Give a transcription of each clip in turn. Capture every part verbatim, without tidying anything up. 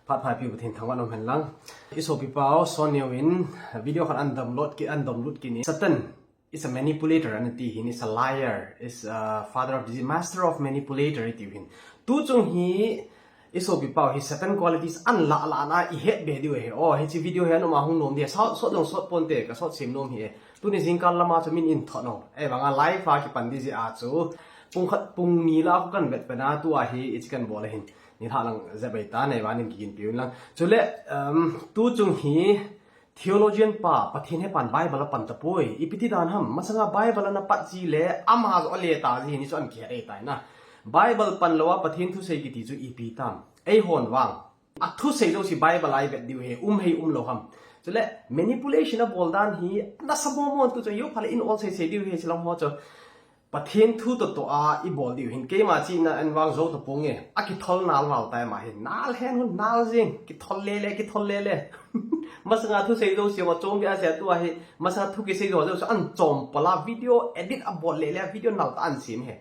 Phat pha piu Pathen thangvah in um hen lang. I sopi pau Son Neo in video khat an download kit, an download kit in, Satan is a manipulator, ana ti hin, is a liar, is a father of deceit, master of manipulator, iti hin. Tu chung hi, i sopi pau hi Satan qualities an la la na i het be diu ahi. Oh, hiche video hi anom a hung nom dia. Sot, sot jong sot ponte, ka sot sem nom hi e. Tuni jingkah lama chu min in thot nom. Ahivanga live a kipan di jeh a chu. Pung khat, pung ni la khu kan vet pen a tua hi, hiche kan bol ahin. Nilhah lang jep ahi ta, nei van in kiginpi un lang. Chule, um, tu chung hi, theologian pa, Pathen hepan Bible a pan tapoi. Ipi ti dan ham, masanga Bible ana pat ji le, ama jong ale ta ji, ni chu an kihet ahi tai na. Bible pan lou a Pathen thusei kiti chu ipi tam. Eihon vang. A thusei jouse Bible a i vet diu ahi, um hei um lou ham. Chule, manipulation a bol dan hi, nasa mo mo tu chu, yo phale in ol sei sei diu ahi, silang ho chu. Pathen thu toh toh a i bol diu hin keima chihna in vang jou tapong e. A kithol nal val tai ama hi. Nal hen hun nal jing. Kithol le le, kithol le le. Masanga thusei jouse a chom bia se tua hi. Masanga thu kisei jouse an chom pala video edit a bol le le video nal ta an sem hi.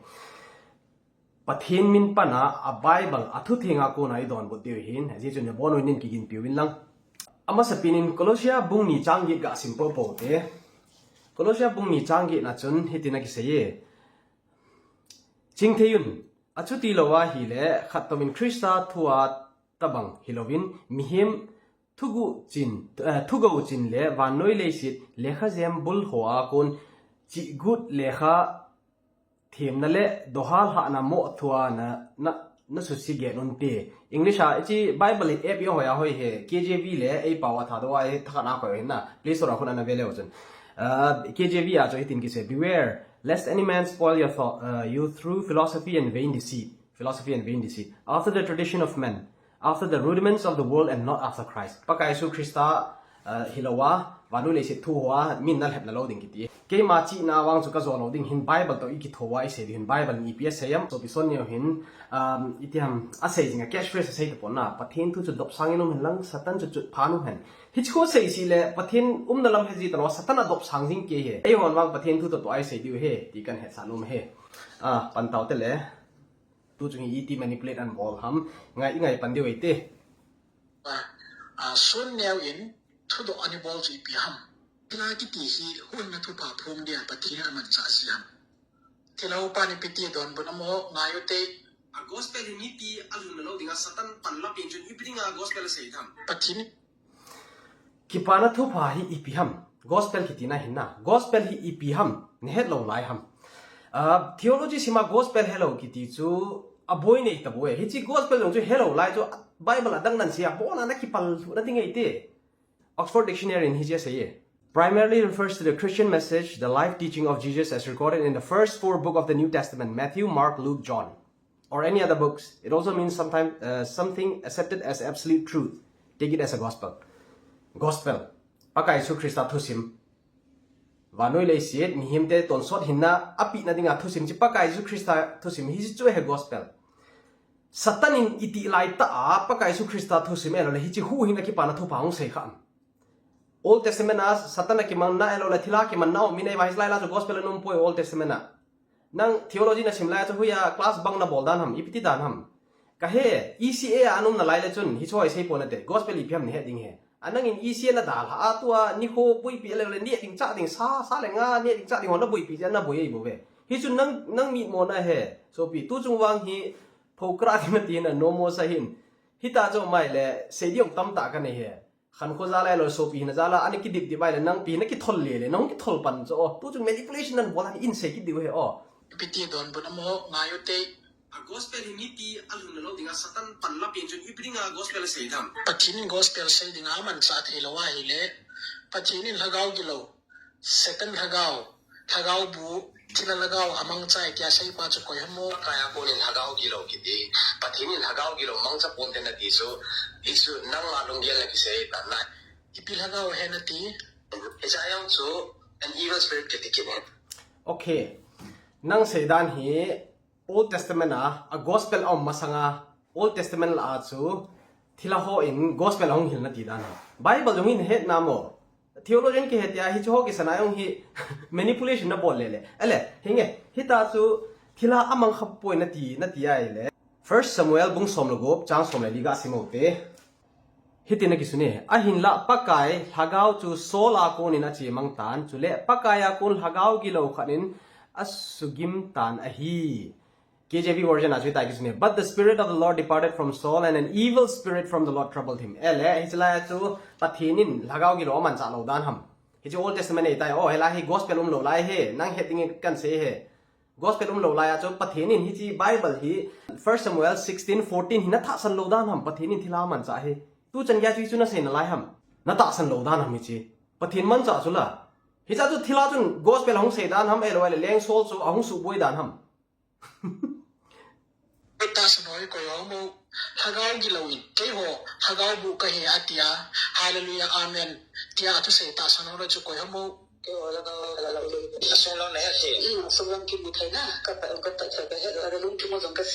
Pathen min pan a, a Bible, a thutheng a kona i donbut diu hin. Ajeh chu nabon un in kiginpi uvin lang. Amasapen in Colossia bung ni chang get ga sim popo te. Colossia bung ni chang get na chun hitin akisei e. Chingthei un, achuti lou ahile, khat tomin Christa thu a tabang hilouvin, mihem thuguh chin, eh, thugou chin le vannoi leiset lekhajem bul ho a kon chihgut lekha themna le doha lhahna mo thua na, na, na suse get un te. English a, hiche Bible hi app i hoi a hoi e, K J V le ei pao a Thadou a hi thakhat a koi hin na. Play Store a khun ana ve leu chun. Uh, K J V a chu hitin kisei, "Beware, lest any man spoil your thought, uh, you through philosophy and vain deceit." Philosophy and vain deceit. After the tradition of men, after the rudiments of the world and not after Christ. Pakai Jesu Christa, uh, hilou a, vannoi leiset thu hoa, min na lhep na lou ding kiti. Keima chihna vang chu ka jo lou ding hin Bible toh i kitho a i sei ding hin Bible in ipi asei ham, sopi Son Neo hin, um, iti ham, asei jing a catchphrase asei tapon na, Pathen thu chu dopsang in um hen lang, Satan chu chutpha in um hen. Hichu sei seh le, Pathen umna lam he ji talou, Satan a dopsang jing kei e. Eihon vang Pathen thu toh toh a i sei diu ahi, ti kan hetsah nom e. Ah, pan tau te le. Tu chung hi iti manipulate ana bol ham, ngai, ngai pan diu ahi te. Ah, Son Neo in thudoh ana bol chu ipi ham. Thilha kiti hi huhhingna thupha phong dia Pathen in amanchah ji ham. Thilha upa in ipi ti donbut ham, ngai u te. A gospel hi mipi alhunna lou dinga Satan pan la pen chun ipi dinga gospel asei tham. Pathen Kipana thupha hi ipi ham. Gospel kiti na hin na. Gospel hi ipi ham. Na het lou lai ham. Ah, theology sima gospel helou kiti chu aboi nei tabou e. Hiche gospel jong chu helou lai chu Bible adang nan sia bona na kipal lhuh na ding ahi te. Oxford Dictionary in hiche asei e. Primarily refers to the Christian message, the life teaching of Jesus as recorded in the first four book of the New Testament, Matthew, Mark, Luke, John. Or any other books. It also means sometimes, uh, something accepted as absolute truth. Take it as a gospel. Gospel. Pakai Jesu Christa thusim. Vannoi leiset, mihemte tonsot hinna, apehna dinga thusim chu Pakai Jesu Christa thusim hi chu ahi gospel. Satan in iti lai tah a, Pakai Jesu Christa thusim ahilou le, hiche huhhingna kipana thupha hung sei kha am. Old Testament a Satan a kimanna ahilou le, thilha kimanna um in ahi va, hiche lai la chu gospel anom poi Old Testament a. Nang theology na sim lai chu hoiya class bang na bol dan ham, ipi ti dan ham. Ka he, E C A a ana um nalai le chun, hiche hi sei pon nate, gospel ipi ham na he ding ahi. A nangin E C A na dalha a tua, nikho boipi le le, neh ding chah ding sa, sa le nga, neh ding chah ding ho na boipi jeh a na boi ahi bou ve. Hichu nang, nang mitmo na ahi, sopi, tu chung vang hi, phokra ding na ti na nom mo sa hin. Hita chu mai le, sei ding tamtah ka nei ahi. Khankho jal a ahilou le sopi hina jal a, ana kidip dip mai le nangpi na kithol le le, nang kithol pan chu o. Tu chung manipulation nan bol a hin sei kit diu ahi o. Ipi ti donbut ham, ngai u te. A gospel hi mipi alhunna lou dinga Satan pan la pen chun ipi dinga gospel asei tham. Pathen in gospel sei dinga amanchah thei lou ahile, Pathen in lhagao gilou, Satan lhagao, lhagao bu, thilha lhagao amangcha e tia seipa chu koi ham? Pakai a konin lhagao gilou kiti, Pathen in lhagao gilou mangcha ponte nati chu, hichu nangma lunggel na kisei tan na. Ipi lhagao ahi nati? Hiche a jong chu an evil spirit kiti kit e. Okay. Nang sei dan hi Old Testament a, a gospel a um masanga, Old Testament la a chu, thilha hon gospel ahung hil nati dan hi. Bible jong hin het na mo. Theologian kihe tia hiche ho kisan a jong hi manipulation na bol le le. Ale, hinge, hita chu thilha amang kha poi nati, nati ahile. First Samuel bung som le gup, chang som le li ga sim u te. Hitin akisun e, ahinlah Pakai Lhagao chu Saul a konin achemang tan, chule Pakai a kon Lhagao gilou khat in asugim tan ahi. K J V version a chu hitia kisun e, "But the Spirit of the Lord departed from Saul, and an evil spirit from the Lord troubled him." Ele, hiche lai a chu Pathen in Lhagao gilou amanchah lou dan ham. Hiche Old Testament a ahitai, o, hilai hi gospel umlou lai ahi, nang het dingin kasei ahi. Gospel umlou lai a chu Pathen in hiche Bible hi First Samuel sixteen fourteen hi natahsan lou dan ham, Pathen in thilha amanchah hi. Tuchan geiya chu hichu nasei nalai ham. Natahsan lou dan ham hiche. Pathen manchah chu la. Hiche chu thilha chun gospel ahung sei dan ham, ahilou le leng Saul chu ahung suboi dan ham. Tahsan ho hi koi ham o, Lhagao gilou in, keiho Lhagao buh kahi atia, Hallelujah, Amen, tia athusei tahsan ho chu koi ham o. Keiho Lhagao, Lhagao, Lhagao, Lhagao, Lhagao, Lhagao, Lhagao, Lhagao, Lhagao, Lhagao, Lhagao,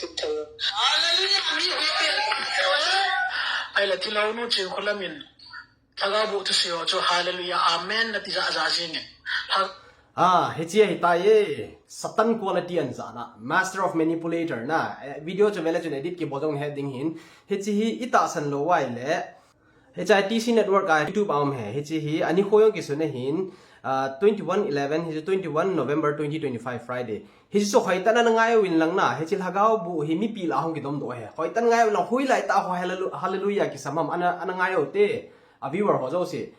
Hallelujah, mi ho te. Ahile thilha nu Chinkholam in, Lhagao buh thusei ho chu Hallelujah, Amen, nati jahjah jing in. Lha- Ah, hiche ahitai e. Satan quality anjana. Master of manipulator na. Eh, video chu vele chun edit kibol jong het ding ahin. Hiche hi itahsan lou uva ahile. Hiche hi T C Network a YouTube a um ahi. Hiche hi anikho jong kisun ahin. Ah, twenty-one eleven, hiche twenty-one November twenty twenty-five Friday. Hiche chu hoitah in ana ngai uvin lang na, hiche Lhagao buh hi mipi lah a hung kidomdoh ahi. Hoitah in ngai uvin lang, hoilai tah a ho hallelu-, Hallelujah kisam ham, ana, ana ngai uvin te, a viewer ho jouse.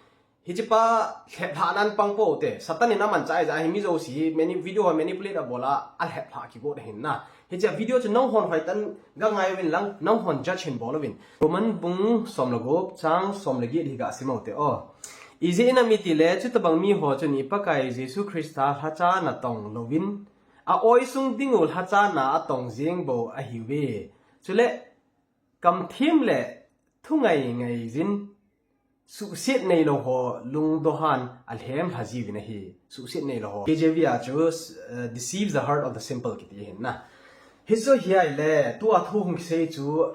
Hiche pa lheplhah nan pang pou te, Satan in amanchah ahi jeh a hi mi jouse hi mani-, video ho manipulate abol a, alheplhah kigot ahin na. Hiche a video chu nanghon hoitah in ga ngai uvin lang, nanghon judge hin bol uvin. Roman bung som le gup, chang som le get hi ga sim u te o. Ijeh inem itile, chutobang miho chun i Pakai Jesu Christa lhacha natong louvin, a-oi sung ding u lhacha na atong jeng bou ahiuve. Chule, kamthim le thungai ngai jin, suhset neilou ho lungdoh a alhem lha jiuvin ahi. Suhset neilou ho. K J V a chu, uh, deceives the heart of the simple kiti ahin na. Hichu hi ahile, tua thu hung kisei chu,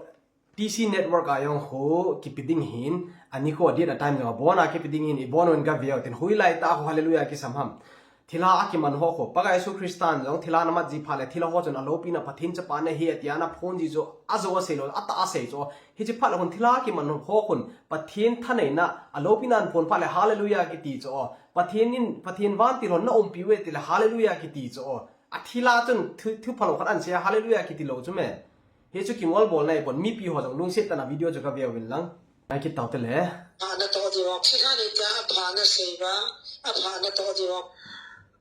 T C Network a jong khu kipe ding ahin, anikho date a time jong abon a kipe ding ahin, ibon uvin gave uvin tin, hoilai tah a ho Hallelujah kisam ham. Thilha akiman ho khu, Pakai Jesu Christan jong thilha namat ji phat le, thilha ho chun aloupina Pathen chapa nahi atia ana phon ji chu, ajo asei lou, atah a asei chu. Hiche phat le khun thilha akiman ho khun, Pathen thaneina, aloupina ana phon phat le, Hallelujah kiti chu. Pathen in, Pathen vantil hon na umpi uve tile, Hallelujah kiti chu. Athilha chun thu, thu phalou khat ana sei a, Hallelujah kiti lou chu me. Hichu kingol bolna ahipon, mipi ho jong lungset tah in a video chu gave uvin lang. Ngai kit tau te le. Apha natoh diu, thilha neite apha nasei uva, apha natoh diu.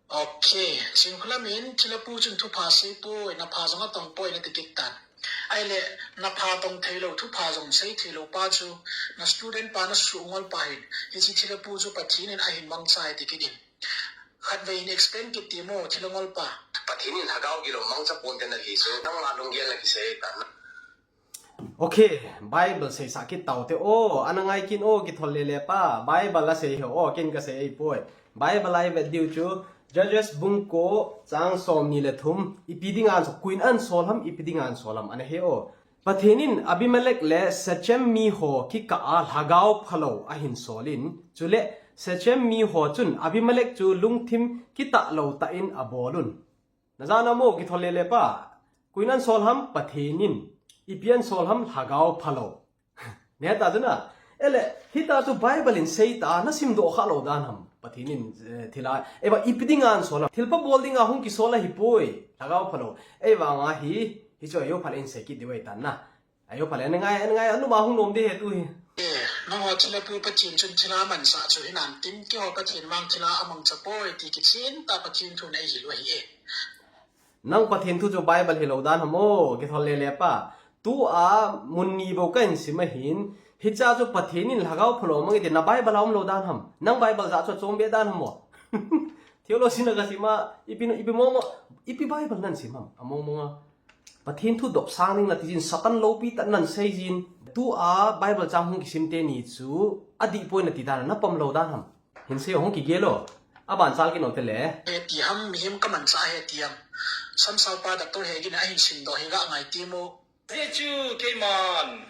Okay, Chinkholam in, thilha pu chun thupha asei poi, napha jong atong poi nati kit tan. Ahile, napha tong theilou, thupha jong sei theilou pa chu, na student pa nasuh ngol pa hin, hiche thilha pu chu Pathen in ahin mangcha ahi ti kit in. Khatvei in explain kit temo, thilha ngol pa. Pathen in Lhagao gilou mangcha ponte nati chu, nangma lunggel na kisei tan. Okay, Bible seisah kit tau te o, ana ngai kit o, kithol lele pa, Bible asei hi o, ken kasei ahipoi. Bible a ivet diu chu, Judges bung ko, chang somni le thum, ipi dinga asol, koiyin asol ham, ipi dinga asol ham, ana he o. Pathen in Abimelech le Shechem miho kikah a lhagao phalou ahin sol in, chule Shechem miho chun Abimelech chu lungthim kitah lou tah in abol un. Najah namo kithol lele pa, koiyin asol ham, Pathen in, ipi asol ham, lhagao phalou. Neta chu na, ele, hitia chu Bible in seita, nasimdoh kha lou dan ham, Pathen in, eh, thilha, eva ipi dinga asol ham, thilpha bol dinga hung kisol ahipoi, lhagao phalou. Eivang a hi, hichu ajo phat in sei kit diu ahitan na. Ajo phat le, ana ngai, ana ngai, anuma hung nom ding ahi tu hi. Eh, nangho thilha pu Pathen chun thilha amanchah chu hinam tin, keiho Pathen vang thilha amangcha poi ti kichen tah Pathen thu in eihil u ahi e. Nang Pathen thu chu Bible hilou dan ham o, kithol lele pa. Tua mun ni bou kahin sim ahin, hichea chu Pathen in lhagao phalou amang e ti na Bible a umlou dan ham. Nang Bible jat chu achom be dan ham o. Theology na kasim a, ipi, ipi mong mong, ipi Bible nahin sim ham, among mong a. Pathen thu dopsang ding nati jin, Satan loupi tah in nahin sei jin. Tua Bible chang hung kisim teni chu, adih poi nati dan, napom lou dan ham. Hin sei o, hung kigel o. Aban chal kit u te le. He ti ham, mihem kamanchah he ti ham. Samsau pa doctor Hegin in ahin simdoh hi ga ngai temo. Ajeh chu keiman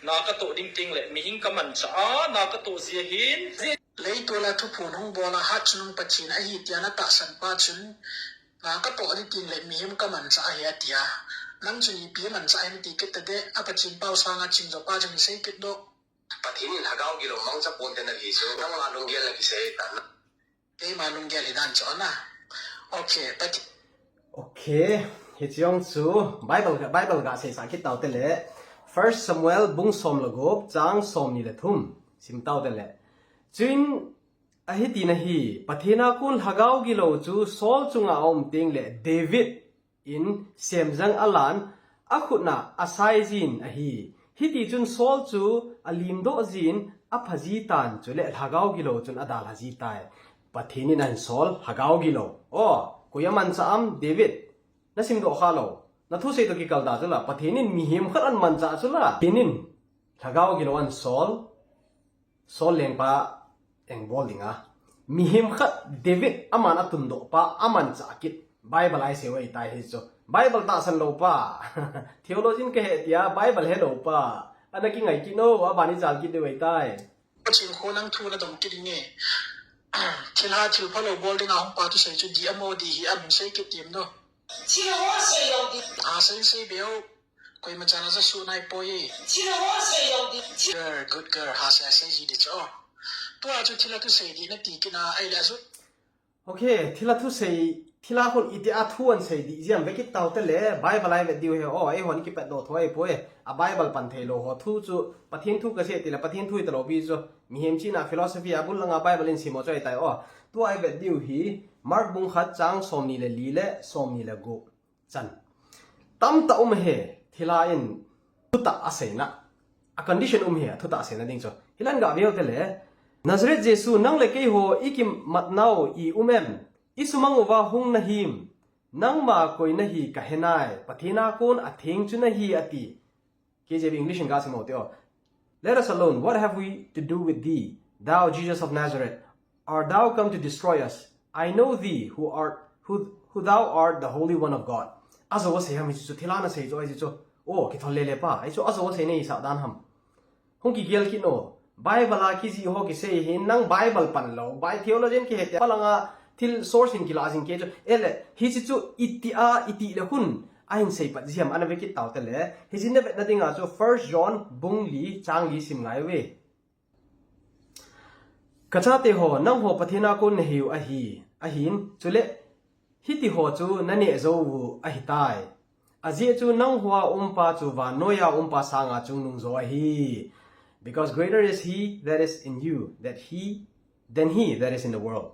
na katoh ding teng le, mihem kamanchah a, na katoh jeh hin. Leitol a thuphon hung bol a hatchungnung Pathen ahi tia na tahsan pa chun, na katoh ding teng le mihem kamanchah ahi atia. Nang chun ipi manchah ham ti kit tade, a Pathen pao sanga chingjo pa chun sei kit doh. Pathen in lhagao gilou mangcha ponte nati chu nangma lunggel na kisei tan. Keima lunggel hi dan chu ana. Okay, Pathen. Okay, hiche jong chu Bible, Bible ga seisah kit tau te le. First Samuel bung som le gup, chang som ni le thum. Sim tau te le. Chuin ahi tina hi, Pathen a kon lhagao gilou chu Saul chunga aum teng le David in semjang alan, akhut na asai jin ahi. Hiti chun Saul chu alimdoh jin apha ji tan, chule lhagao gilou chun adalha ji tai. Pathen in ahin sol lhagao gilou. O, koi amanchah am? David. Na simdoh kha lou. Na thusei toh kikal da chu la. Pathen in mihem khat ahin manchah chu la. Pathen in lhagao gilou ahin sol. Saul lengpa eng bol dinga. Mihem khat David aman atundoh pa, amanchah kit. Bible a isei u ahitai hichu. Bible tahsan lou pa. Theologian kahi tia, Bible helou pa. Ana kingai kit nom, aban ijal kit diu ahitai. Pathen kho nang thu nadong kit inge. Thilha thil phalou bol dinga hung pa thusei chu di amo di hi amin sei kit tim no. Thilha ho sei lou di. Ha sei sei beu. Koima chan a ja su nai poi. Thilha ho sei lou di. Girl, good girl, ha sei sei ji di cho. Tua chu thilha thusei di nati kit na ai le azu. Okay, thilha thusei, thilha hon itia thu ahin sei di jia ve kit tau te le, Bible a ivet diu ahi o, eihon kipatdoh thou ahipoi. A Bible pan thei lou ho thu chu, Pathen thu kasei ti le, Pathen thu hita lou pi chu. Mihem chihna philosophy a bul langa Bible in sim u chu ahitai o. Tua ivet diu hi, Mark bung khat chang som ni le li le, som ni le gup. Chan. Tamtah um ahi, thilha in thutah aseina. A condition um ahi, thutah aseina ding chu. Hilan ga veu te le. Nazareth Jesu, nang le keiho ikimat nau i um em? Isumang uva hung nahim. Nangma koi nahi kahe nai. Pathen a kon atheng chu nahi ati. K J V English in ga sim u te o. Let us alone. What have we to do with thee, thou Jesus of Nazareth? Art thou come to destroy us? I know thee, who art who, who thou art, the Holy One of God. Ajou asei ham hichu, thilha ana sei chu ahi chu. O, kithol lele pa. Ahi chu ajou asei nei sa dan ham. Hung kigel kit no. Bible a kijih ho kisei hin nang Bible pan lou. Bai theologian kihe te. Palanga thil source hin kila jing kei chu. Ele, hiche chu itia, iti le hun ahin sei pat ji ham ana ve kit tau te le. Hiche na vetna dinga chu First John bung li chang li sim ngai uve. Kachate ho, nangho Pathen a kon nahiu ahi, ahin, chule, hiti ho chu naneh jou u ahitai. Ajeh chu nangho a umpa chu vannoiya umpa sanga chungnung jo ahi. Because greater is he that is in you, that he, than he that is in the world.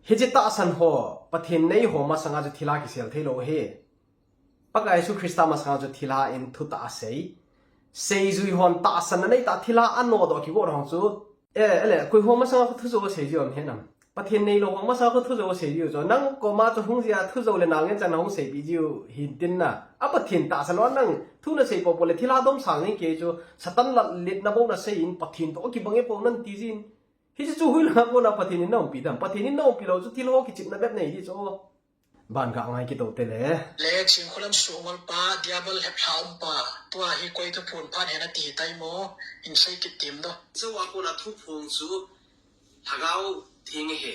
Hiche tahsan ho, Pathen nei ho masanga chu thilha kisel thei lou ahi. Pakai Jesu Christa masanga chu thilha in thutah asei. Seijui hon tahsan na nei tah thilha anodoh kigot hong chu. E, ele, koi ho masanga khu thujou asei jiu ham henam. Pathen neilou ho masanga khu thujou asei jiu chu. Nang koma chu hung jia thujou le nalngen chan hung seipeh jiu hin tin na. A Pathen tahsan lou nang thu nasei popo le thilha domsang nei kei chu. Satan lalletna bou nasei in Pathen toh kibang e pou nan ti jin. Hiche chu hoilanga kona Pathen in naumpi dam. Pathen in naumpi lou chu thilha ho kichepna bep nei di chu. Ban ga ngai kit u te le. Le Chinkholam sungol pa, Diabol heplha um pa. Tua hi koi thuphon phat hena ti tai mo, in sei kit tim do. Jou a kona thuphon chu lhagao theng ahi.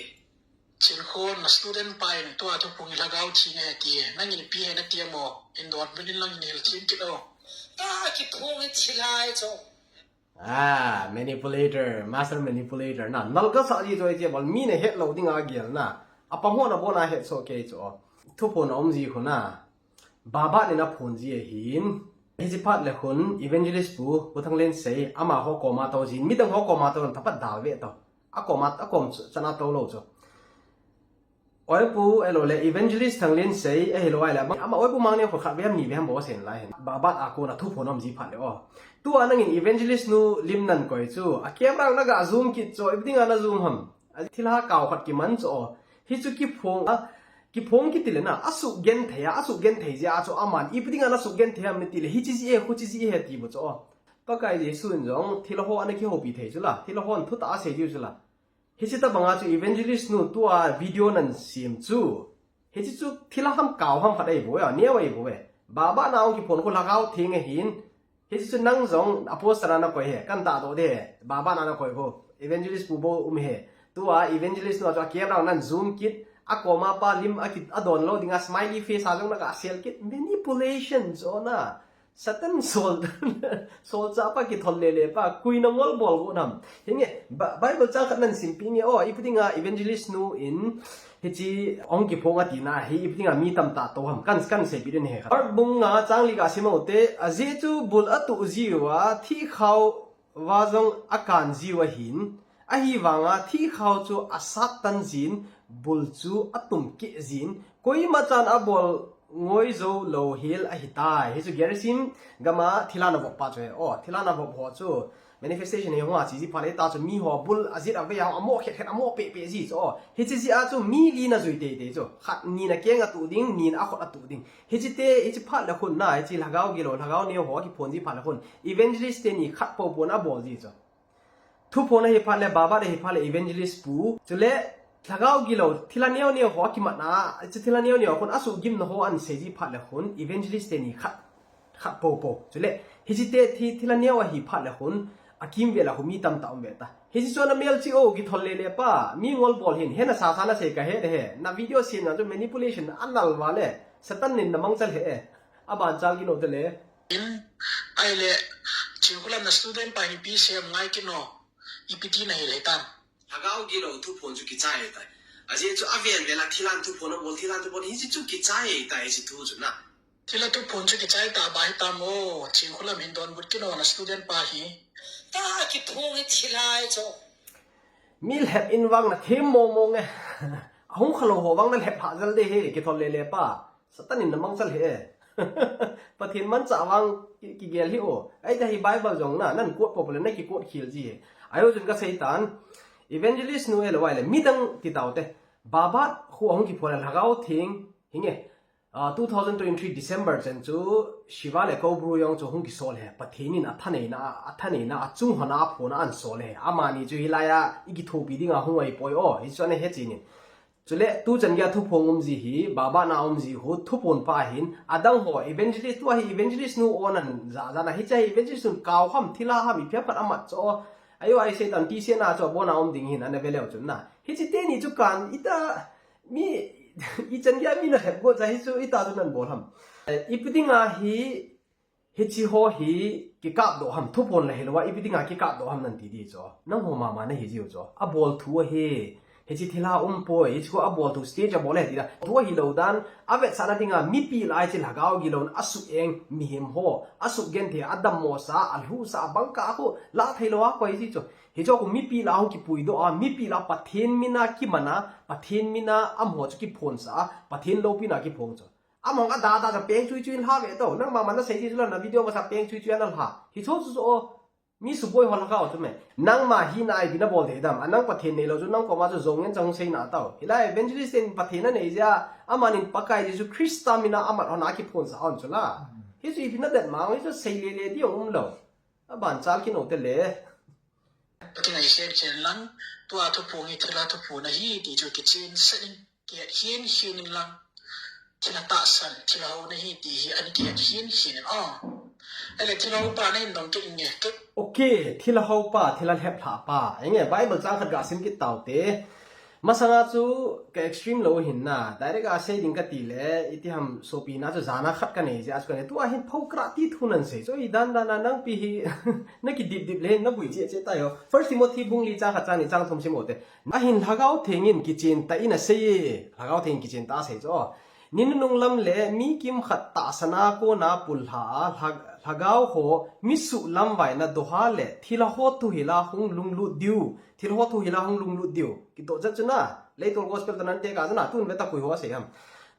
Chinkhon na student pa in tua thuphon hi lhagao theng ahi ti. Nangin ipi hena ti mo, in dot bilin lang in hil thim kit o. Ta kiphong hi thilha ahi chu. Ah, manipulator, master manipulator. Na, nal kasah ji chu ahi che bol, mi nahet lou dinga gel na. Apang ho na bon a het soh kei chu. Thuphon aum ji khu na. Babat in aphon ji ahin. Hiche phat le khun, evangelist pu, Pu Thanglensei, amaho koma tou jin, midang ho koma tou, thapat dal ve tou. Akoma, akom chu, chana tou lou chu. Oipu, ahilou le, evangelist Thanglensei, ahilou ahile, ama, ama oipu mang ne kho khat ve ham ni ve ham bou sen lai hin. Babat a kona thuphon aum ji phat le o. Tua nangin evangelist nu lim nan koi chu, a camera na ga zoom kit chu, ipi dinga na zoom ham. A thilha kau khat kiman chu o. Hichu kiphong a, kiphong kiti le na, asuh genthei a, asuh genthei jeh a chu aman, ipi dinga na suh genthei ham nati le, hiche ji e, huche ji e ti bou chu o. Pakai Jesu in jong, thilha ho ana kihoupi thei chu la, thilha hon thutah asei jiu chu la. Hiche tabanga chu evangelist nu tua video nan sem chu. Hiche chu thilha ham kau ham khat ahi bou e, neo ahi bou e. Babat na ong kiphon khu lhagao theng ahin. Hiche chu nang jong apostle a na koi he, kan tahdoh de. Babat na na koi khu. Evangelist pu bou um he. Tua evangelist nu chu a camera nan zoom kit. Akoma pa lim a kit adon lou dinga smiley face a jong na ga sel kit. Manipulation chu na. Satan sol, solchah pa kithol lele pa, koi na ngol bol go nam. Hinge, Ba-, Bible chang khat nan simpi nge, o, ipi dinga evangelist nu in, hichi hung kiphong ati na hi, ipi dinga mi tamtah to ham, kan, kan seipi den he khat. Mark bung nga chang li ga sim u te, ajeh chu bul atuh jiu a, thihkhao va jong akan jiu ahin, ahivanga thihkhao chu asat tan jin, bul chu atum keh jin, koima chan abol ngoi jou lou hel ahitai. Hichu Gerisim gam a thilha na vop pa chu ahi. O, thilha na vop ho chu manifestation hi hung a chi ji phat le ta chu mi ho bul ajit avei a amo khet khet amo peh peh ji chu. O, hichi jeh a chu mi li na jui tei tei chu. Khat ni na keng atuh ding, ni na akhut atuh ding. Hichi te, hichi phat le khun na, hichi lhagao gilou, lhagao neo ho kiphon ji phat le khun, evangelist teni khat poupou na abol ji chu. Thuphon ahi phat le, Baba ahi phat le, evangelist pu. Chule, lhagao gilou, thilha neo neo ho akimat na, chu thilha neo neo khun asuh gim na ho ahin sei ji phat le khun, evangelist teni khat, khat poupou. Chule, hichi te thi, thilha neo ahi phat le khun, akimvel a khu mi tamtah um ve ta. Hichi chu na mel chi o, kithol lele pa, mi ngol bol hin, he na sasa na sei ka he de he, na video sin na chu manipulation anal vale, Satan nin na mangchal he e, aban chal kino te le. In, ahile, Chinkholam na student pa hi ipi sem ngai kino, ipi ti na hil hitam. Lhagao gilou thuphon chu kichai tai. Ajeh chu avel vel a thilha thuphon abol, thilha thuphon hichi chu kichai tai hichi thu chu na. Thilha thuphon chu kichai ta ba hitam o, Chinkholam hin donbut kino na student pa hi. Ta kithong hi thilha chu. Mi lhep in vang na them mong mong e. Ahung khalou ho vang na lhep ha jal de he, kithol lele pa. Satan in na mangchal he. Pathen manchah vang ki, kigel hi o. Ahi ta hi Bible jong na, nan quote poupou le na ki quote khel ji he. Ajo chun ka sei tan. Evangelist nu e lo ai le midang ti tau te. Baba khu ahung kiphon le lhagao theng hinge. Ah, two thousand twenty-three December chan chu Shiva le Cobra jong chu hung kisol he. Pathen in athaneina, athaneina achung hon a phon a ahin sol he. Amani chu hilai a i kithopi dinga hung ahi poi o. Hichu ana he chinin. Chule, tu chan geiya thuphong um ji hi, Baba na um ji khu, thuphon pa hin, adang ho, evangelist, tua hi evangelist nu o nan ja, ja na hi cha hi evangelist nun kau ham, thilha ham, ipi ham khat amat cho. Ajo, ai sei tan ti se na cho, bo na um ding hin, ana ve leu chun na. Hichi teni chu kan, ita, mi, i chan geiya mi na hep go cha hi chu, ita chu nan bol ham. Eh, ipi dinga hi, Hichi ho hi kikap doh ham, thuphon la hilou a, ipi dinga kikap doh ham nan ti di chu. Nangho mama na hi jiu chu. Abol thu ahi. Hichi thilha um poi, hichi khu abol thu stage a bol e ti da. Thu ahilou dan, avetsahna dinga mipi lah a hichi lhagao gilou in asuh eng mihem ho, asuh genthei, adammo sa, alhu sa, abang kah khu, la thei lou a koi ji chu. Hichu khu mipi lah a hung kipui doh a, mipi lah a Pathen mina kimana, Pathen mina amaho chu kiphon sa a, Pathen loupina kiphong chu. Amahon ada ada cha peng chui chui in lha ve to. Nangma ma na sei ji chu la na video masa peng chui chui ana lha. Hichu chu chu o. Mi suboi ho lhagao chu me. Nangma hi na ipi na bol thei dam. A nang Pathen neilou chu nang koma chu jong ngen chang sei na tao. Hilai evangelist ten Pathen anei jeh a. Amanin Pakai Jesu Christa mina amat hon a kiphon sa hon chu la. Hichu ipi na det ma, hichu sei le le di um lou. Aban chal kino te le. Pathen a i sem chen lang, tua thuphon hi thilha thuphon ahi ti chu kichen sah in, kihet hin hin in lang. Thilha tahsan, thilha houna hi ti hi ana kihet hin hin in. Ah. Ele thilha hou pa na hin dong kit nge. Kit. Okay, thilha hou pa, thilha lhep lha pa. Enge Bible chang khat ga sim kit tau te. Masanga chu ka extreme lou hin na, direct a sei ding ka ti le, iti ham sopi na chu jana khat ka nei jeh a chu ka nei. Tua hin pho kra ti thu nan sei. Chu i dan dan a nang pi hi, na ki dip dip le, na bui che che tai ho. First Timothy bung li chang khat chang ni chang thum sim u te. Ahin Lhagao Theng in kichen tah in asei e. Lhagao Theng in kichen tah a asei chu. Ni nunung lam le mi kimkhat tahsan a kona pul lha a, lha-, lhagao ho mi suhlamvai na doha le thilha ho thuhil a hung lunglut diu. Thilha ho thuhil a hung lunglut diu. Kidoh chat chu na, Leitol Gospel toh nan te ka chu na, tun ve ta koi ho asei ham.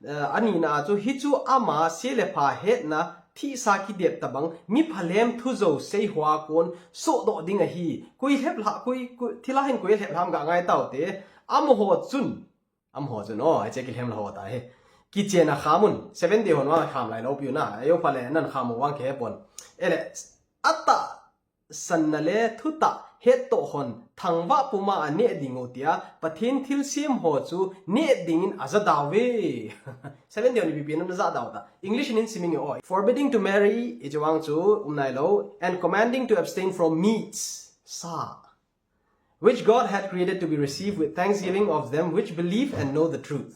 Eh, ani na chu, hichu ama se le pha hetna, thihsa kidep tabang, mi phalem thu jou sei ho a kon, sohdoh ding ahi. Koi lhep lha, koi, koi, thilha hin koi lhep lha ham ga ngai tau te. Amaho chun, Amaho chun, o, hiche kilhem lha ho ta hi. Kichen a kham un, Seventh Day hon vang kham lai lou piu na, ajo pha le nan kham u vang khe pon. Ele, atahsan na le thutah hettoh hon, thangvah puma aneh ding u tia, Pathen thilsem ho chu neh ding in aja dau ve. Seventh Day hon ipi pi na ja dau ta. English in sim inge o. Forbidding to marry, hiche vang chu, um nai lou, and commanding to abstain from meats, sa. Which God had created to be received with thanksgiving of them which believe and know the truth.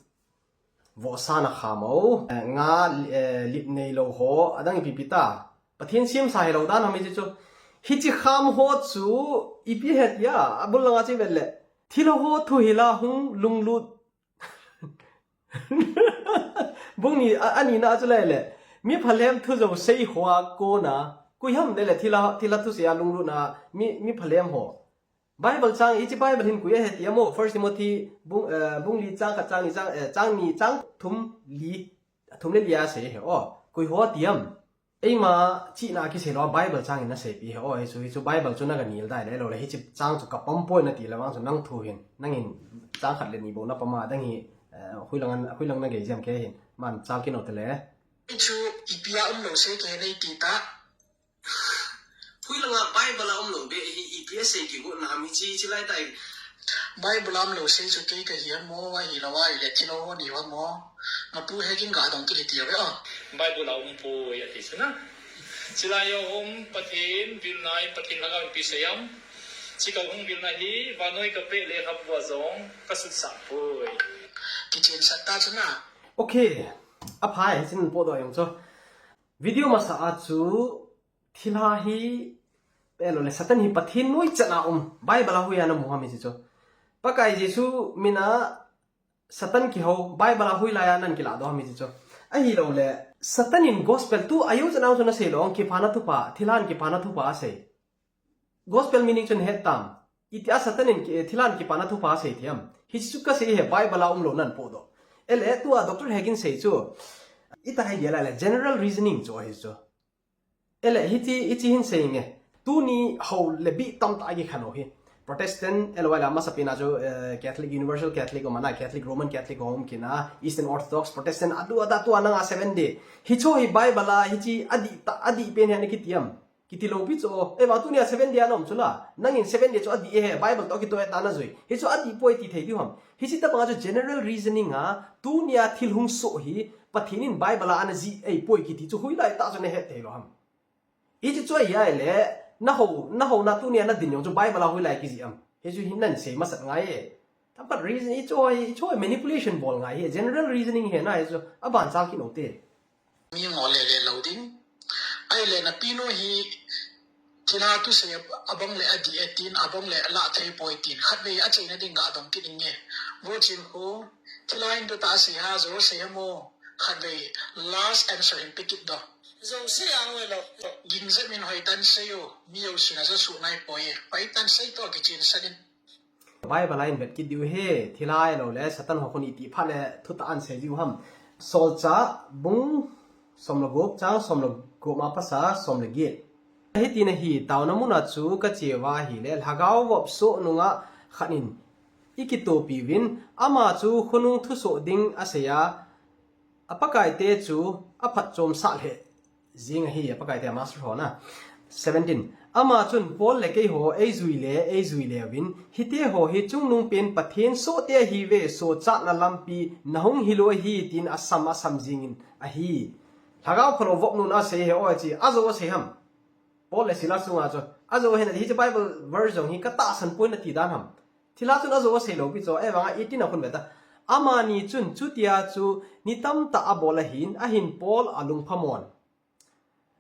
Vohsa na kham u, eh, nga, eh, lip nei lou ho, adang ipi pi ta. Pathen semsa hilou dan ham hiche chu. Hiche kham ho chu ipi het ya, abul langa chu ivet le. Thilha ho thu hila hung lunglut. Bung ni a, ani na chu lai le. Mi phalhem thu jou sei hoa kona. Koi ham le le thilha, thilha thusei a lunglutna mi, mi phalhem ho. Bible chang, hiche Bible hin koi ahe ti ham o, First Timothy bung, eh, bung li chang khat chang ni chang, eh, chang ni chang thum li, thum le li a sei ahi o. Koi ho ti ham. Eima chihna kisei lou a Bible chang in aseipi ahi o, hichu, hichu Bible chu naga nil dai le lou le, hiche chang chu kapom poi nati le vang chu nang thu hin, nangin chang khat le ni bou napom a, dang hi, eh, hoilang, hoilang nagei jam kei hin, man chal kit nau te le. Hichu ipi a umlou sei kei nei ti ta. Hoilanga Bible a umlou be hi ipi asei kigot na ham hiche, hiche lai tai. Bible a umlou sei chu kei kahi ham o, ahilou a ile thilha ho ni ham o. Mapu Hegin ga dong kit hiti ve o. Bible a um poi ati chu na. Chilai a um Pathen vilna in Pathen lhagao in ipi asei ham. Chikal hung vilna hi vannoi kapeh lekhabu a jong kasutsah poi. Kichensah ta chu na. Okay. Aphai, hichun podoh jong chu. Video masa a chu thilha hi, eh, lou le, Satan hi Pathen noichat a um, Bible a hoiya namu ham hiche chu. Pakai Jesu mina Satan kihou, Bible a hoilaiya nahin kiladoh ham hiche chu. Ahilou le, Satan in gospel tu ajo chan a chu nasei lou, kipana thupha, thilhan kipana thupha asei. Gospel meaning chu nahet tam. Itia Satan in ki, thilhan kipana thupha asei ti ham. Hiche chu kasei ahi, Bible a umlou nahin podoh. Ele tua Doctor Hegin sei chu. Ita hi dia lai le, general reasoning chu ahi chu. Ele, hiche, hiche hin sei nge. Tuni hou le bih tamtah a kikhen u hi. Protestant, ele, ahilou le, amasapen a chu, eh, Catholic, Universal Catholic, um ana Catholic, Roman Catholic, um kina, Eastern Orthodox, Protestant, adu, ada, tua nanga Seventh Day. Hiche hi Bible a, hiche adih ta, adih pen hi ana kiti ham. Kiti lou pi chu, eh, vang tunia Seventh Day a na um chu la. Nangin Seventh Day chu adih e, Bible toh kitoh e tia najui. Hichu adih poi ti thei diu ham. Hiche tobang a chu general reasoning a, tunia thil hung soh hi, Pathen in Bible a ana jih ei poi kiti chu hoilai tah chu nahet thei lou ham. Hiche chu ahile, nahou, nahouna tunia nadin jong chu Bible a hoilai kijih ham. Hichu hin nahin sei masat ngai e. Tamkhat reason, hichu, hichu manipulation bol ngai hi, general reasoning hi na hichu, aban chal kit u te. Mi ngol le le lou ding. Ahile na pinu hi, thilha thusei abang le adih e tin, abang le alah thei poi tin, khatvei achaina ding ga dong kit inge. Vo Chin khu, thilha in tuta asei ha, jou sei ham o, khatvei last answer hin pe kit doh. Jou sei ang ve lou. Ging jep in hoitah in sei o, mi jousen ajosuh nai poi e. Hoitah in sei toh kichensah in. Bible a hin vet kit diu ahi, thilha ahilou le, Satan ho khun iti phat le, thutah a asei diu ham. Solchah, bung, som le gup, chang, som le gup a pasa, som le get. Hitin ahi, taona mun a chu kache uva ahile, lhagao vop soh nungah khat in, eikitopi uvin, ama chu khonung thusoh ding asei a, a Pakai te chu aphatchomsah lheh jing ahi, a Pakai te a master ho na. Seventeen. Ama chun Paul le keiho eijui le, eijui le uvin, hite ho hi chungnung pen Pathen sohte ahiuve, sochatna lampi nahung hilou ahi, tin asam, asam jingin ahi. Lhagao phalou vop nun asei ahi o chi, ajou asei ham. Paul le Silas chunga chu, ajou ahi nati, hiche Bible verse jong hi katahsan poi nati dan ham. Thilha chun ajou asei lou pi chu, ahivanga eighteen a khun ve ta. Amani chun chutia chu ni tamtah abol ahin, ahin Paul alungphamon.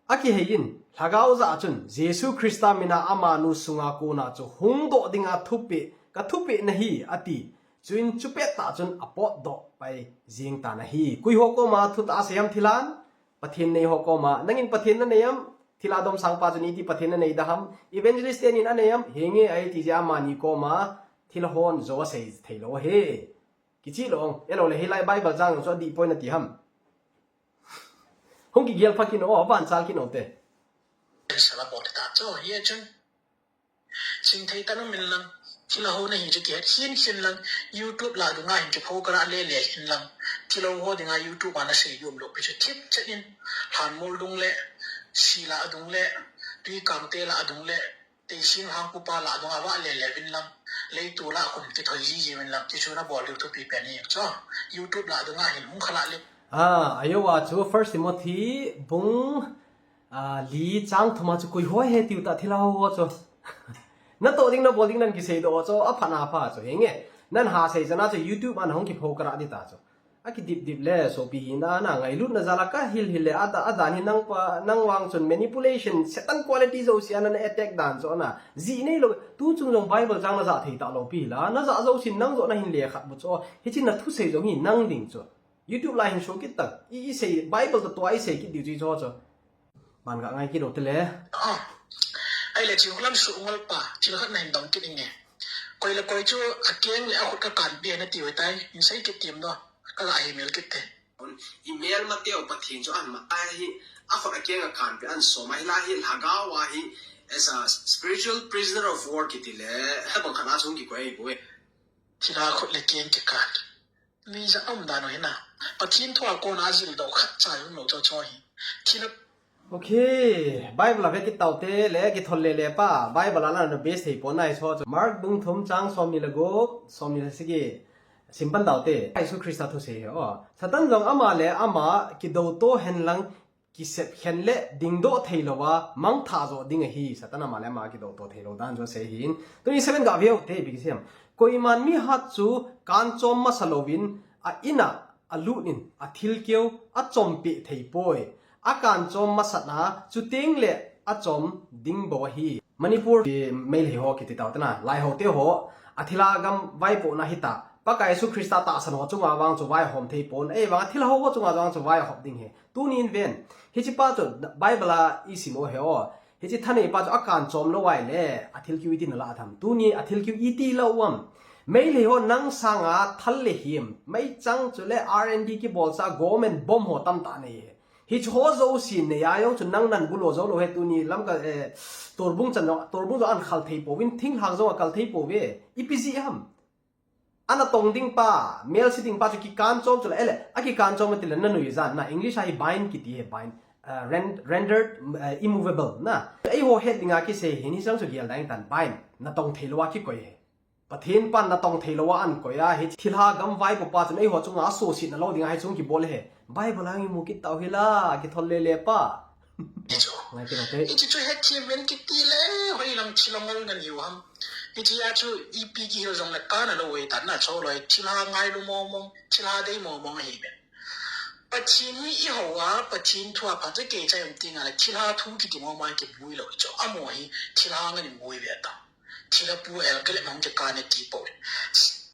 Akihei in, lhagao jah a chun, Jesu Christa mina amanu sunga kona chu hungdoh dinga thupeh, kathupeh nahi, ati. Chuin chupettah chun apotdoh pai jing tan ahi. Koi ho koma thutah asei ham thilhan? Pathen nei ho koma, nangin Pathen nanei am? Thilha domsangpa chun iti Pathen nanei da ham? Evangelist tenin anei am? Henge ahi ti jeh a amani koma, thilha hon jou asei thei lou ahi. Kichih lou, ahilou le hilai Bible chang chu adih poi nati ham. Hung kigel pha kit o, aban chal kit u te. Sala bol ta chu, hi chun. Chingthei tah in um in lang, thilha ho nahi chu kihet khen khen lang, YouTube lah dunga hin kipho karah le le hin lang, thilha ho dinga YouTube a nasei diu umlou pi chu thip chet in, lhanmol dung le, si lah dung le, tui kangte lah dung le, teising hangpupa lah dunga vah le le uvin lang, leitu lah khun kithoi ji ji uvin lang, ti chu nabol diu thupi pen hi chu, YouTube lah dunga hin hung kha lah le. Ah, ajo a chu First Timothy bung Ah, li chang thum a chu koi ho ahi tiu ta thilha ho chu. Natoh ding nabol ding nahin kiseidoh chu, aphatna pha chu. Henge, nahin hasei chan a chu YouTube a nahung kipho karah ding ta chu. Akidip dip le, sopi hina, na ngailutna jal a kahil hil le, ada, adan hi nang pa, nang vang chun manipulation, Satan quality jouse ana attack dan chu ana. Ji neilou, tu chung jong Bible chang naja thei talou pi la, naja jousen nang joh nahin lekhat bu chu. Hiche nathusei jong hi nang ding chu. YouTube lai hin show kit tan. I, isei, Bible toh tua isei kit diu chu chu. Ban kangai kit u te le. Ah. Ahile chu lam su ngol pa, thil khat nahin dong kit inge. Koi le koi chu akeng le akhut kakanpeh nati u tai, hin sei kit tem doh. Kaga himil kit te. Email ma teu Pathen chu ahin ma ahi, akhut akeng akanpeh ahin som ahi la hi lhagao a hi as a spiritual prisoner of war kiti le, abang khat a chung kikoi bou e. Thilha khut le keng kikan. Mija um dan u hina. Pathen thu a kona jil doh khat cha um lou chu chu hi. Thilha Okay, Bible a ve kit tau te le kithol le le pa, Bible a la na base thei pon nai chu. Mark bung thum chang som ni le gup, som ni le sagi. Sim pan tau te. Jesu Christa thusei hi o. Satan jong ama le ama kidou to hen lang kisep khen le dingdoh thei lou a mangthah joh ding ahi. Satan ama le ama kidou to thei lou dan chu asei hin. Tuni seven ga ve u te bi kisem. Koiman mihat chu kanchom masa louvin a in a alut in, athilkeu achompeh thei poi. Akanchom masat a, chuteng le achom ding bou ahi. Manipur, eh, Meitei ho kiti tau te na, Lai ho te ho, athilha gam vaipohna hita. Pakai Jesu Christa tahsan ho chunga vang chu vaihom thei pon. Ei vang athilha ho chunga vang chu vaihop ding ahi. Tunin ven. Hiche pa chu Bible a isim u hi o. Hiche thanei pa chu akanchom lou ahile, athilkeu iti nala tham. Tuni athilkeu iti lou u ham. Meitei ho nang sanga thal le him. Meichang chule R and D kibol sa government bomb ho tamtah nei hi. Hiche ho jousen nei a jong chu nang nan bul lo jou lou hi tuni lam ka, eh, torbung chan jong, torbung jong ahin khal thei pouvin, thinglhang jong akal thei pouve. Ipi jeh ham. Ana tong ding pa, melse ding pa chu kikanchom chu la, ele, akikanchom ati le na nui jan na, English a hi bind kiti hi bind, uh, ren-, rendered, uh, immovable na. Eiho het dinga kisei hi ni sang chu gel ding tan bind, na tong thei lou a kikoi hi. Pathen pan na tong thei lou a ahin koi a, hi thilha gam vaipo pa chun eiho chunga asuhset na lou dinga hi chung kibol hi. Bible a imu kit tau hi la, kithol le le pa. Hichu. Ngai kit u te. Hichu chu hethem ven kiti le, hoilang thil angol ngan hiu ham. Hiche a chu ipi kihil jong le kana lou e tan na chu loi, thilha ngailu mong mong, thilha dei mong mong ahi ve. Pathen hi i hou a, Pathen thu a phat chu kei chai um ti nga le, thilha thu kiti mong mong kibui lou chu. Amaho hi thilha ngan in bui ve ta. Thilha pu el kele mang ke kane ti po.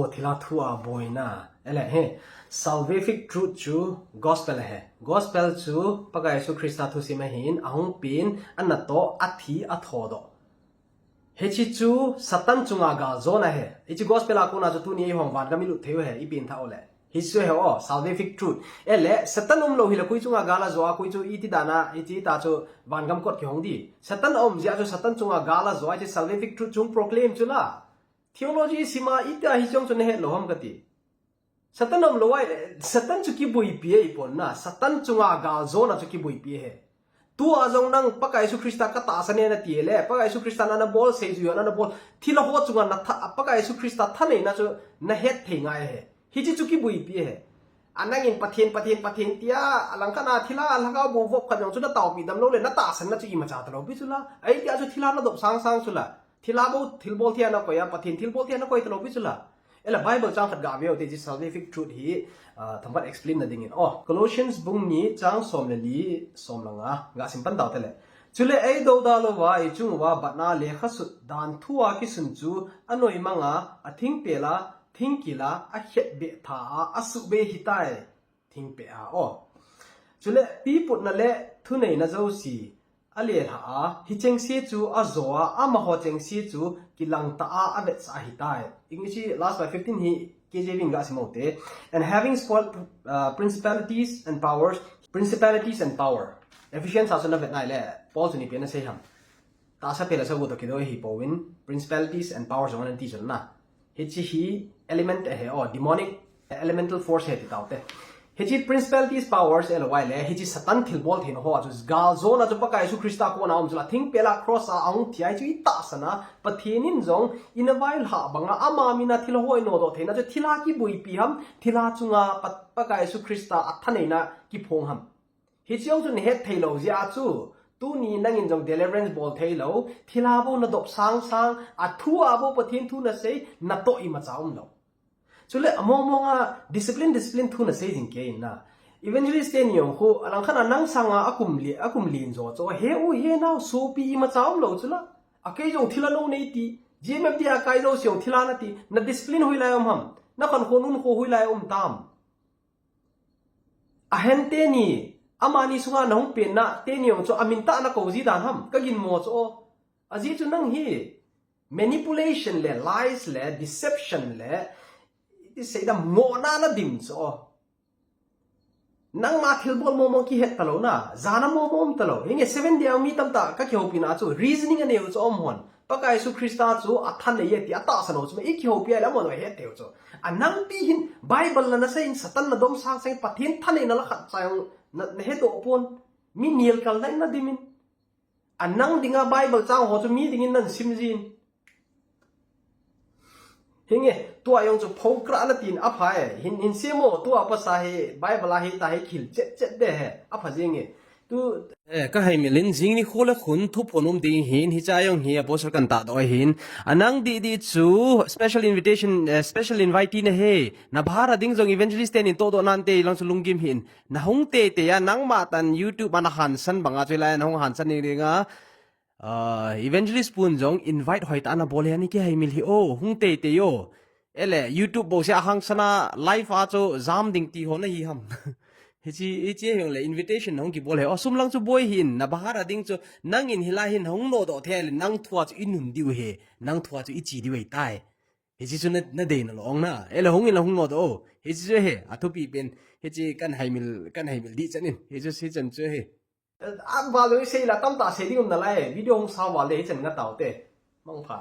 O thilha thu a boina. Ele he. Salvific truth chu gospel he. Gospel chu Pakai Jesu Christa thusim ahin, ahung pen, anatoh, athi, athodoh. Hiche chu Satan chunga galjona he. Hiche gospel a kona chu tuni eihon vangam ilut thei u he, ipen tha u le. Hiche chu he o, salvific truth. Ele, Satan umlou hile koi chunga gal ajo a, koi chu iti dan a, iti ta chu vangam kot kihong di. Satan aum jeh a chu Satan chunga gal ajo a, hiche salvific truth chu proclaim chu la. Theology sim a, iti a hiche jong chu nahet lou ham kati. Satan umlou a, Satan chu kibuipi ahi pon na, Satan chunga galjona chu kibuipi he. Tua jong nang Pakai Jesu Christa katahsan e nati le, Pakai Jesu Christa nana bol seijui a nana bol. Thilha ho chunga na tha, Pakai Jesu Christa thaneina chu nahet thei ngai he. Hiche chu kibuipi he. Anangin Pathen, Pathen, Pathen tia, alangkhat a thilha, lhagao bou vop khat jong chu nataopi dam lou le, natahsan na chu imacha talou pi chu la. Ahi tia chu thilha nadop sang sang chu la. Thilha bou, thilbol thei a nakoi a, Pathen thilbol thei a nakoi talou pi chu la. Ele Bible chang khat ga ve u te, hiche salvific truth hi, ah, themkhat explain na dingin. Oh, Colossians bung ni chang som le li, som le nga, ga sim pan tau te le. Chule eidouda louva, ichung uva batna lekha sut dan thu a kisun chu, anoimang a, athingpel a, thingkil a, akhetbeh tha a, asuhbeh hitai. Thingpeh a, oh. Chule piputna le thuneina jouse, alelha a, hichengse chu ajo a, amaho chengse chu kilangtah a, avetsah ahitai. English last by fifteen hi K J V in ga sim u te. And having spoiled, uh, principalities and powers, principalities and power. Ephesians a chu navet nai le, Paul chun ipi ana sei ham. Tahsa phel a sagu toh kidou ahi pouvin, principalities and powers jong ana ti chun na. Hiche hi element ahi, oh, demonic elemental force ahi ti tau te. Hiche principalities powers elou vai le, hiche Satan thilbol theina ho a chu galjona chu Pakai Jesu Christa kona um chu la thingpel a cross a ahung thi a chu itahsan a, Pathen in jong ina vailhah banga ama mina thilha ho inodoh theina chu thilha kibuipi ham, thilha chunga Pa-, Pakai Jesu Christa athaneina kiphong ham. Hiche jong chu nahet thei lou jeh a chu, tuni nangin jong deliverance bol thei lou, thilha bou nadop sang sang, athu a bou Pathen thu nasei, natoh imacha umlou. Chule among mong a discipline, discipline thu nasei jing kei in na. Evangelist teni jong khu, alangkhat a nang sanga akum li, akum lin jo chu, he u he nau sopi imacha umlou chula. Akei jong thilha nou nei ti, G M F D a kai jouse jong thilha nati, na discipline hoilai um ham, na khankhon unkho hoilai um tam. Ahen teni, amani sunga nahung penna teni jong chu amin tah nakou ji dan ham, kaginmo chu o. Ajeh chu nang hi manipulation le, lies le, deception le, iti seidam ngohna nadim chu o. Nangma thilbol mong mong kihet talou na, jana mong mong um talou. Hinge Seventh Day a mi tamtah kakihoupi na chu, reasoning anei u chu um hon. Pakai Jesu Christa chu athanei e ti atahsan u chu, ikihoupi a le amon ahet teu chu. Anang pi hin, Bible na nasei in Satan nadom sang sang Pathen thaneina la khat cha jong na, nahedoh pon. Mi nelkalna in nadim in. Anang dinga Bible chang ho chu mi dingin nan sim jin. Hinge, tua jong chu phokrah natin apha e. Hin, hin semo, tua pasa hi, Bible a hi ta hi khil chet chet de he. Apha jing e. Tu, eh, kahaimil in jing nikho le khun thuphon um ding hin, hicha jong hi Apostle kan tahdoh ahin. Anang didi chu special invitation, eh, special invitee nahi. Nabahar a ding jong evangelist teni tohdoh nante lang chu lunggim hin. Nahung teitei a, nangma tan YouTube a nahansan banga chu hilai a nahung hansan ding dinga, ah, evangelist pun jong invite hoitah a nabol e, ani kihaimil hi o, hung teitei o. Ele, YouTube bouseh a hangsan a live a chu jam ding ti ho nahi ham. Hiche, hiche hijongle invitation nahung kibol e. O, sum lang chu boi hin, nabahar a ding chu, nangin hilai hin hung nodoh thei le, nang thua chu inun diu ahi, nang thua chu iche diu ahitai. Hiche chu na, nadei nalou ong na. Ele hung in la hung nodoh o. Hiche chu ahi, athupi pen. Hiche kahaimil, kahaimil dih chan in. Hiche, hichan chu ahi. Aval jong isei la tamtah sei ding um nalai. Video hung sa val le hichan nga taute. Mangpha.